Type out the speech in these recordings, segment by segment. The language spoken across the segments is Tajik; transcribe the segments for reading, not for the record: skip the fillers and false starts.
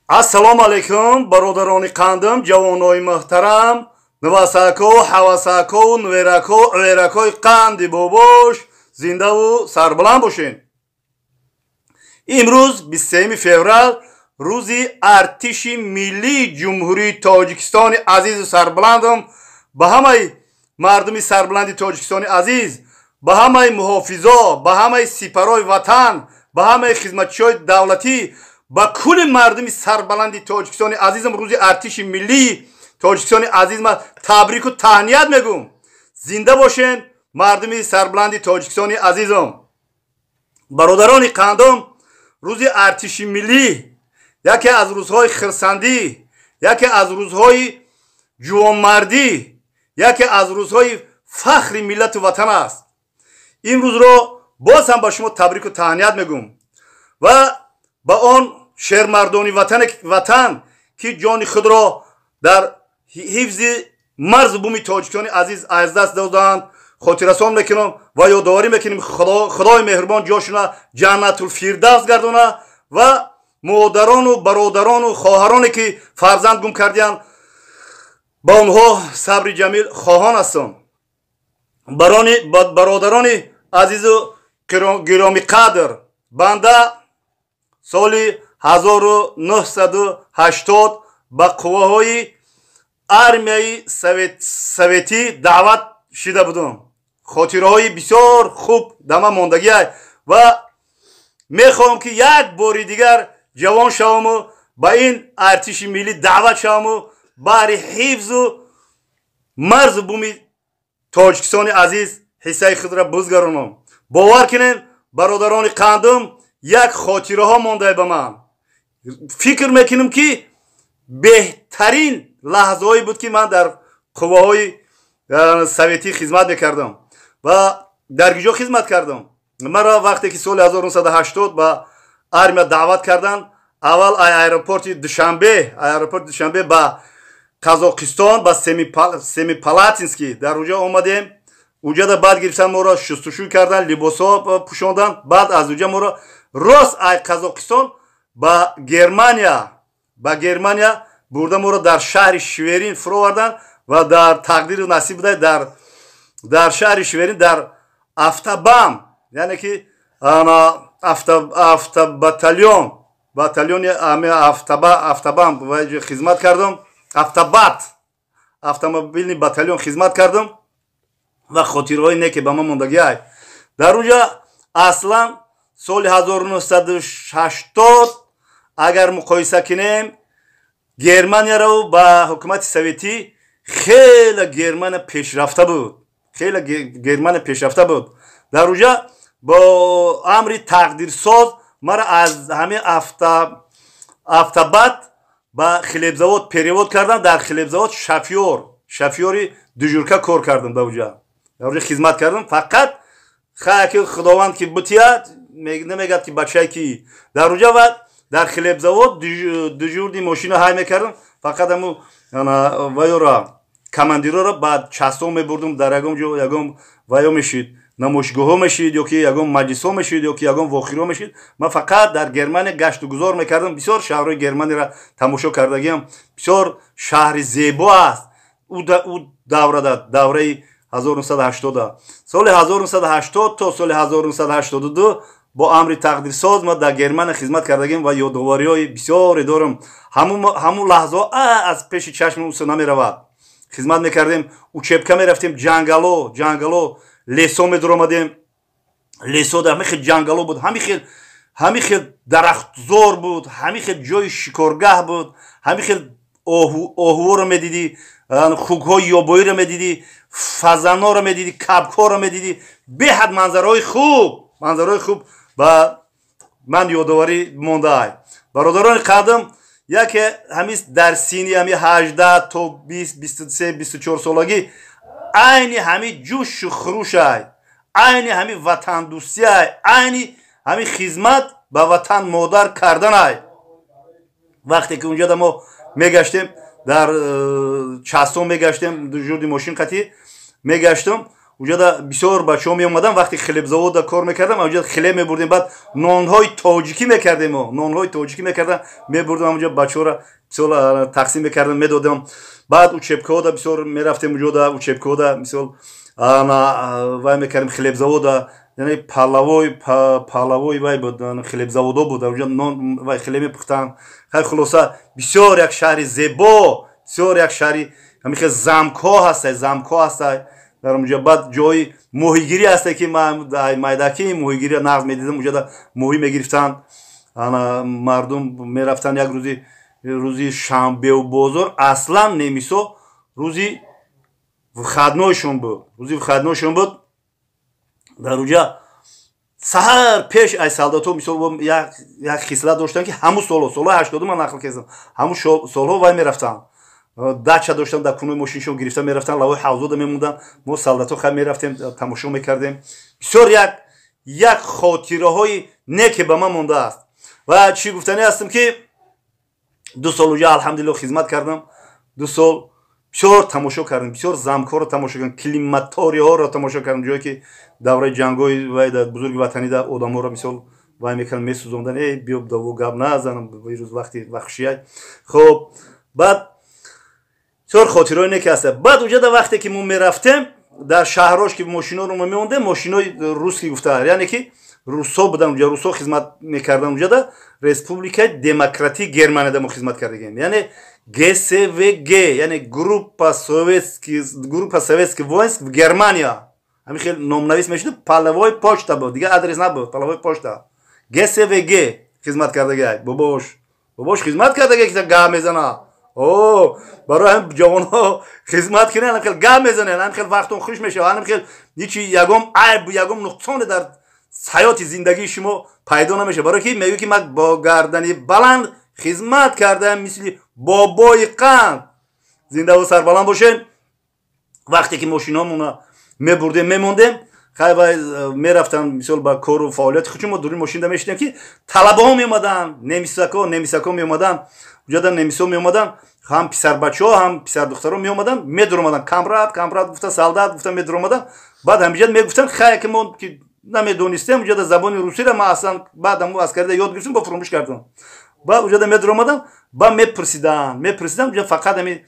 Ассалому алайкум, бародарони қандам, ҷавонои муҳтарам, нувасако, ҳавасако, нуверако, уверакои қанди бобош, зиндаву сарбаланд бошед. Имрӯз 23 феврал, рӯзи артиши миллии Ҷумҳурии Тоҷикистони азизу сарбаландам. Ба ҳамаи мардуми сарбаланди Тоҷикистони азиз, ба ҳамаи муҳофизо, ба ҳамаи сипарои ватан, ба ҳамаи хизматчиҳои давлатӣ, ба кулли мардуми сарбаланди Тоҷикистони азизам рӯзи артиши миллии Тоҷикистони азизма табрику таҳният мегӯм. Зинда бошен, мардуми сарбаланди Тоҷикистони азизам. Бародарони қандом, рӯзи артиши миллӣ яке аз рӯзҳои хирсандӣ, яке аз рӯзҳои ҷувонмардӣ, яке аз рӯзҳои фахри миллату ватан аст. Ин рӯзро боз ҳам ба шумо табрику таҳният мегӯм ва ба он шермардони ватан, ки ҷони худро дар ҳифзи марзу буми Тоҷикистони азиз аз даст доданд, хотиррасон мекунам ва ёдоварӣ мекунем. Худои меҳрубон ҷошуна Ҷаннатулфирдавс гардона ва модарону бародарону хоҳароне, ки фарзанд гум кардиянд, ба онҳо сабри ҷамил хоҳон ҳастам. Бародарони азизу гиромиқадр, банда соли 1980 ба қувваҳои армияи советӣ даъват шида будам. Хотираҳои бисёр хуб дама мондагиай ва мехоҳам, ки як бори дигар ҷавон шаваму ба ин артиши миллӣ даъват шаваму баҳри ҳифзу марзу буми Тоҷикистони азиз ҳиссаи худро бузгаронам. Бовар кунем, бародарони қандум, як хотираҳо монда ба ман. Фикр мекунам, ки беҳтарин лаҳзаҳое буд, ки ман дар қувваҳои советӣ хизмат мекардам. Ва дар куҷо хизмат кардам? Маро вақте ки соли 1980 ба армия даъват карданд, аввал аэропорти Душанбе ба Қазоқистон, ба Семипалатинский, дар уҷо омадем. Уҷада баъд гирифтан, моро шустушӯй кардан, либосҳо пӯшондан. Баъд аз уҷа моро рост ай Қазоқистон ба Германия бурда, моро дар шаҳри Шверин фуровардан ва дар тақдиру насиб буда, дар шаҳри Шверин дар автобам, яъне ки автобатальон, батальони автобам хизмат кардам, автобат, автомобильный батальон хизмат кардам ва хотираҳои неке ба ман мондагиай. Дар унҷа аслан соли 1980 агар муқоиса кунем Германияро ба ҳукумати советӣ, хеле Германия пешрафта буд, хеле Германия пешрафта буд. Дар уҷа бо амри тақдирсоз мара аз ҳамин автобат ба хлебзавод перевод кардам. Дар хлебзавод шофёри дежурка кор кардам. Дар уҷа хизмат кардам. Фақат хаяки Худованд ки бутияд, намегӯяд, ки бачае ки дар уҷа ва дар хлебзавод дежурный мошина ҳай мекардам. Фақат ҳаму ваёра, командирора ба часто мебурдум. Дар ягон ҷо ягон ваё мешид, намоишгоҳҳо мешид ё ки ягон маҷлисҳо мешид ё ки ягон вохириҳо мешид, ман фақат дар Германия гашту гузор мекардам. Бисёр шаҳрҳои Германияро тамошо кардагиам. Бисёр шаҳри зебо аст. Ӯ даврада, давраи 1980, соли 1980 то соли 1982 бо амри тақдирсоз ма дар Германия хизмат кардагим ва ёдовориҳои бисёре дорам. Ҳамун лаҳзаҳо аз пеши чашми усо намеравад. Хизмат мекардем, учебка мерафтем, ҷангало, ҷангало, лесо медуромадем. Лесо дар ҳамин хел ҷангало буд, ҳамин хел дарахтзор буд, ҳамин хел ҷои шикоргаҳ буд, ҳамин хел оҳуворо медидӣ, хугҳои ёбоиро медидӣ, фазанҳоро медидӣ, кабкҳоро медидӣ. Беҳад манзараҳои хуб, манзараҳои хуб ба ман ёдоварӣ мондаай. Бародарони қадм, яке ҳамин дар синни ҳами 18 то 20, 23, 24 солагӣ айни ҳами ҷӯшу хурӯшай, айни ҳами ватандӯстиай, айни ҳами хизмат ба ватан модар карданай. Вақте ки унҷода мо мегаштем, дар частон мегаштем, дежурный мошин қатӣ мегаштам. Уҷада бисёр бачаҳо меомаданд. Вақте хлебзавода кор мекардам, уҷа хлеб мебурдем, баъд нонҳои тоҷикӣ мекардем, нонҳои тоҷикӣ мекардам, мебурдам уҷа, бачаҳоро мисол тақсим мекардам, медодам. Баъд учебкаҳода бисёр мерафтем, уҷода учебкаҳода мисол вай мекардем, хлебзавода, яъне палавой вай буд, хлебзаводо буд, уҷа нон вай хлеб мепухтанд. Хай, хулоса, бисёр як шаҳри зебо, бисёр як шаҳри ҳамин хел замкҳо ҳастай, замкҳо ҳастай дар онҷа. Баъд ҷои моҳигирӣ ҳасте, ки майдаки моҳигирӣ нағз медидам. Уҷада моҳӣ мегирифтанд, ана мардум мерафтанд. Як рӯзи, рӯзи шанбеу бозор, аслан немисо рӯзи выходнойшон буд, рӯзи выходнойшон буд. Дар уҷа саҳар пеш ай солдатҳо мисол як хислат доштанд, ки ҳамун солҳо, солҳои 80 ман нақл кардам, ҳамун солҳо вай мерафтанд, дача доштан, дар кунои мошиншон гирифта мерафтан, лавои ҳавзода мемонданд. Мо солдатҳо хай мерафтем, тамошо мекардем. Бисёр як хотираҳои неке ба ман мондааст. Ва чӣ гуфтанӣ ҳастам, ки 2 сол уҷа, алҳамдулилло, хизмат кардам. 2 сол бисёр тамошо кардам, бисёр замкҳоро тамошо кардам, крематорийҳоро тамошо кардам, ҷое ки давраи ҷангҳои вай бузурги ватанида одамҳоро мисол вай мекардам, месӯзондан. Э, биё, даво гап назанам, рӯз вақти вахшияй. Хоб, баъд бисёр хотираҳои неке ҳаста. Баъд уҷада вақте ки мо мерафтем дар шаҳрош, ки мошиноро мо мемондем, мошинои русский гуфта, яъне ки русҳо буданд уҷа, русҳо хизмат мекарданд уҷада. Республикаи Демократии Германияда мо хизмат кардагем, яъне ГСВГ, яъне группа советский войск в Германия, ҳамин хел номнавис мешуд. Полевой почта буд, дигар адрес набуд, полевой почта ГСВГ хизмат кардагай. Бобош, бобош хизмат кардагай, ки гап мезана. О, барои ҳам ҷавонҳо хизмат кунен, ҳам хел гап мезанен, ҳам хел вақтон хуш мешавад, ҳам хел ҳичи ягон айб, ягон нуқсоне дар ҳаёти зиндагии шумо пайдо намешавад, барое ки мегӯ ки ман бо гардани баланд хизмат кардаам, мисли бобои қанд. Зиндаву сарбаланд бошед. Вақте ки мошинҳомона мебурдем, мемондем, хай вай мерафтам мисол ба кору фаъолияти худшон, мо дури мошинда мешидем, ки талабаҳо меомаданд, немисако, немисако меомаданд. Уҷада немисо меомаданд, ҳам писарбачаҳо, ҳам писардухтаро меомаданд, медуромаданд, Kamerad, Kamerad гуфта, солдат гуфта медуромаданд. Баъд ҳамиҷа мегуфтанд, хай, ки мо ки намедонистем уҷада забони русиро, ман аслан баъд ҳаму аскарида ёд гирифтем, бо фуромӯш кардам. Баъд уҷада медуромаданд, ба мепурсиданд, мепурсиданд, уҷа фақат ҳами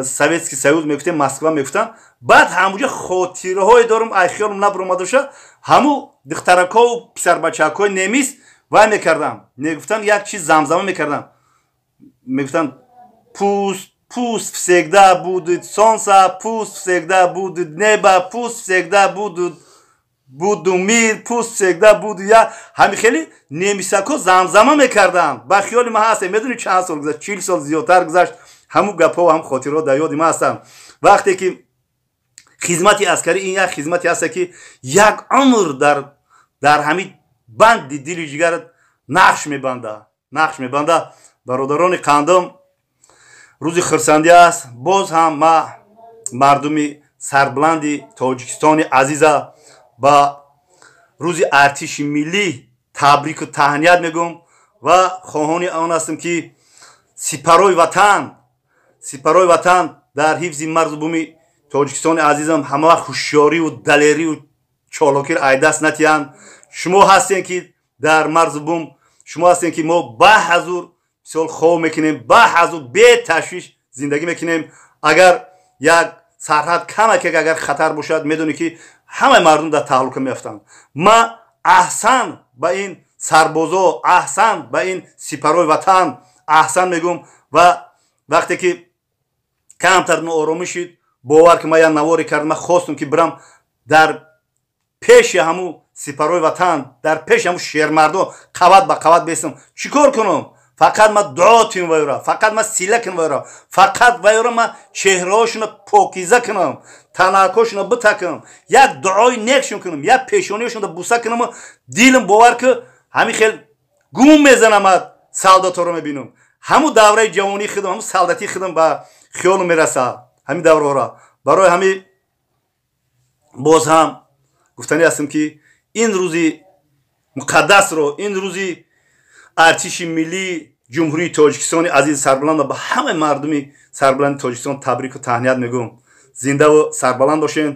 Советский Союз мегуфтем, Москва мегуфтанд. Баъд ҳамуҷа хотираҳое дорум, ай хиёлам набуромада боша, ҳаму духтаракҳову писарбачакҳои немис вай мекардам, мегуфтанд, як чиз замзама мекардам, мегуфтанд: Пусть всегда будет солнце, пусть всегда будет небо, пусть всегда будут буду мир, пусть всегда буду я». Ҳами хеле немисако замзама мекарданд. Ба хиёли ман ҳаст, медони, чанд сол гузашт, 40 сол зиёдтар гузашт, ҳамун гапҳо, ҳам хотираҳо дар ёди ман ҳастанд. Вақте ки хизмати аскарӣ, ин як хизмате ҳаста, ки як умр дар ҳамин банди дили ҷигарат нақш мебанда, нақш мебанда. Бародарони қандом, рӯзи хурсандӣ аст. Боз ҳам ма мардуми сарбуланди Тоҷикистони азиза ба рӯзи артиши миллӣ табрику таҳният мегӯм ва хоҳони он ҳастем, ки сипарҳои ватан, сипарҳои ватан дар ҳифзи марзу буми Тоҷикистони азизам ҳама вақт ҳушёриву далерию чолокиро айдаст натиҳанд. Шумо ҳастем, ки дар марзу бум шумо ҳастем, ки мо ба ҳазур мисол хоб мекунем, ба ҳазур беташвиш зиндагӣ мекунем. Агар як сарҳад камаке агар хатар бошад, медонӣ, ки ҳамаи мардум дар таҳлука меафтанд. Ма аҳсан ба ин сарбозо, аҳсан ба ин сипарҳои ватан, аҳсан мегӯм. Ва вақте ки камтар нооромӣ шид, бовар ки ман як наворе кардам, ман хостум, ки бирам дар пеши ҳамун сипарҳои ватан, дар пеши ҳамун шермардо қават ба қават бестам. Чӣ кор кунам? Фақат ман дуо тим вайра, фақат ман сила кунам вайра, фақат вайра ман чеҳраҳошона покиза кунам, танакҳошона битакам, як дуои некшон кунам, як пешониашонда буса кунам. Дилам, бовар ки, ҳамин хел гум мезанамад. Солдаторо мебинам, ҳамун давраи ҷавонии худам, ҳамун солдатии худам ба хиёлам мерасад, ҳамин давраҳоро. Барои ҳамин боз ҳам гуфтанӣ ҳастам, ки ин рӯзи муқаддасро, ин рӯзи артиши миллии Ҷумҳурии Тоҷикистони азизи сарбаланд ба ҳамаи мардуми сарбаланди Тоҷикистон табрику таҳният мегӯм. Зиндаву сарбаланд бошен.